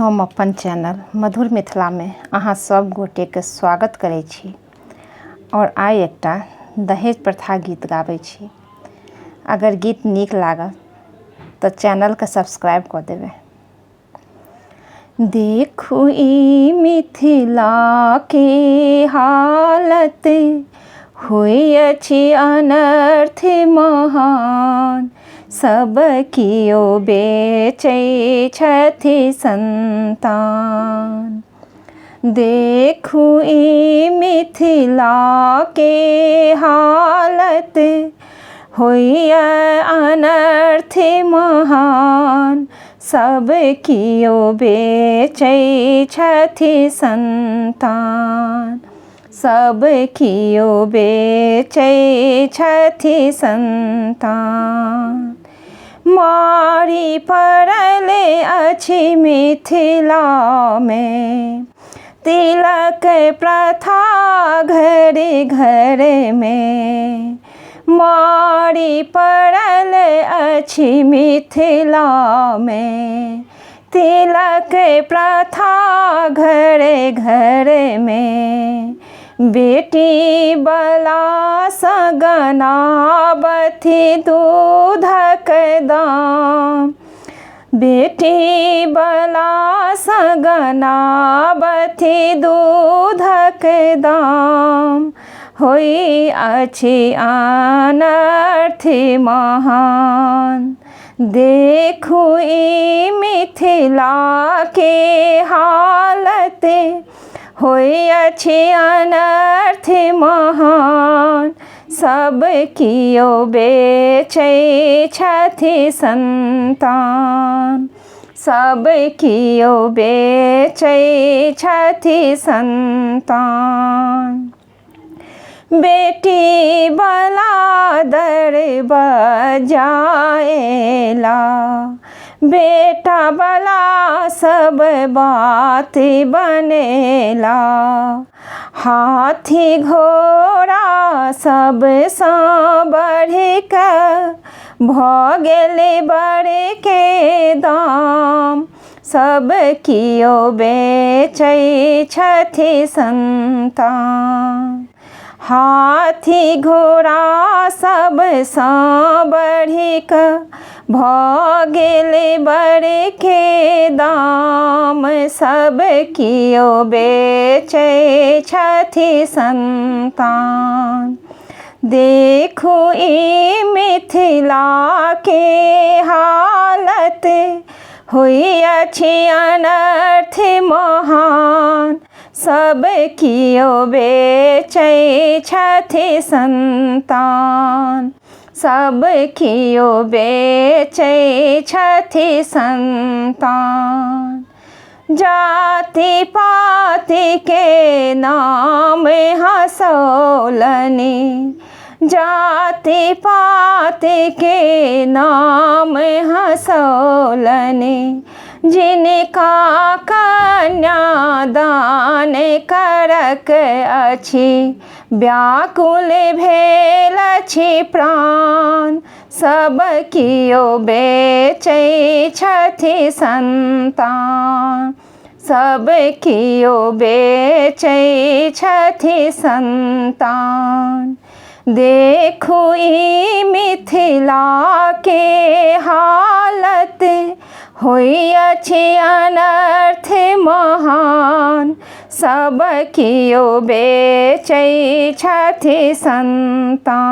हम अपन चैनल मधुर मिथिलामे अहाँ सब गोटेके स्वागत करै छी आओर आइ एकटा दहेज प्रथा गीत गाबै छी। अगर गीत नीक लागल तऽ चैनलके सब्सक्राइब कऽ देबै। देखू ई मिथिलाके हालत, होइ अछि अनर्थ महान। सब कियो बेचै छथि संतान। देखू ई मिथिलाके हालत, होइए अनर्थ महान। सब कियो बेचै छथि संतान। सब कियो बेचै छथि संतान। मारि पड़ल अछि मिथिलामे, तिलक प्रथा घर घरमे। मारि पड़ल अछि मिथिलामे, तिलक प्रथा घर घरमे। बेटी बला सगनाबथि दूधक दाम। बेटी बला सगनाबथि दूधक दाम। होइ अछि अनर्थ महान। देखू ई मिथिलाके हालत, होइ अछि अनर्थ महान। सब कियो बेचै छथि संतान। सब कियो बेचै छथि संतान। बेटी बला दरबजा एला, बेटा बला सब बात बनेला। हाथी घोड़ा सबसँ बढ़ि कऽ भऽ गेल बड़के दाम। सब कियो बेचै छथि संतान। हाथी घोड़ा सबसँ बढ़ि कऽ भऽ गेल बड़के दाम। सब कियो बेचै छथि संतान। देखू ई मिथिलाके हालत, होइ अछि अनर्थ महान। सब कियो बेचै छथि संतान। सब कियो बेचै छथि संतान। जाति पातिके नाम हँसौलनि। जाति पातिके नाम हँसौलनि। जिनका कन्यादान करक अछि, व्याकुल भेल अछि प्राण। सब कियो बेचै छथि संतान। सब कियो बेचै छथि संतान। देखू ई मिथिलाके हालत, होइ अछि अनर्थ महान। सब कियो बेचै छथि संतान।